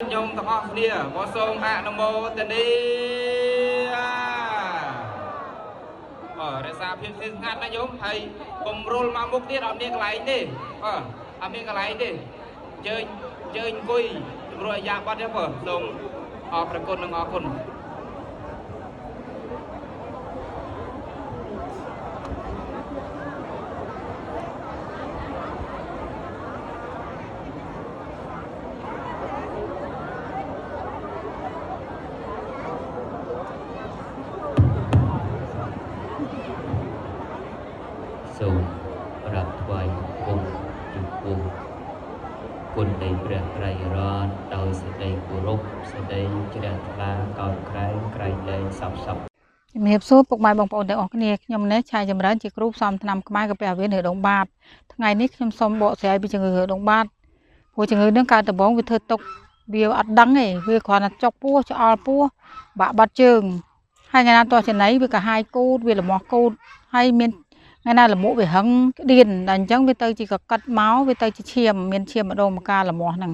ញោមទាំងអស់គ្នាក៏សូមអនុមោទនាអរក្សាភាពស្ងៀមស្ងាត់ណាញោមហើយកុំរុលមកមុខទៀតអត់មានកន្លែងទេបាទអត់មានកន្លែងទេជើញជើញអង្គុយជំរុញអាយ៉ាបាត់ទេបងសូមអរប្រគុណនិងអរគុណ សូមប្រាប់ថ្វាយបង្គំចំពោះគុណនៃព្រះត្រៃរតន៍ដោយសេចក្តីគោរពសេចក្តីជ្រះថ្លាកោតក្រែងក្រៃលែងសពសព ជំរាបសួរពុកម៉ែបងប្អូនទាំងអស់គ្នាខ្ញុំនេះឆាយចម្រើនជាគ្រូផ្សំថ្នាំខ្មែរកាពះវៀនឬដងបាតថ្ងៃនេះខ្ញុំសូមបកស្រាយពីជំងឺដងបាតព្រោះជំងឺនឹងកើតដំបូងវាធ្វើទុកវាអត់ដឹងទេវាគ្រាន់តែចុកពោះឆ្អល់ពោះបាក់បាត់ជើងហើយថ្ងៃណាតោះចំណីវាកាហាយគូតវាលមាស់គូតហើយមានថ្ងៃណាលមួកវាហឹងក្តៀនដល់អញ្ចឹងវាទៅជាកកាត់មកវាទៅជាឈាមមានឈាមម្ដងម្កាលលមាស់ហ្នឹង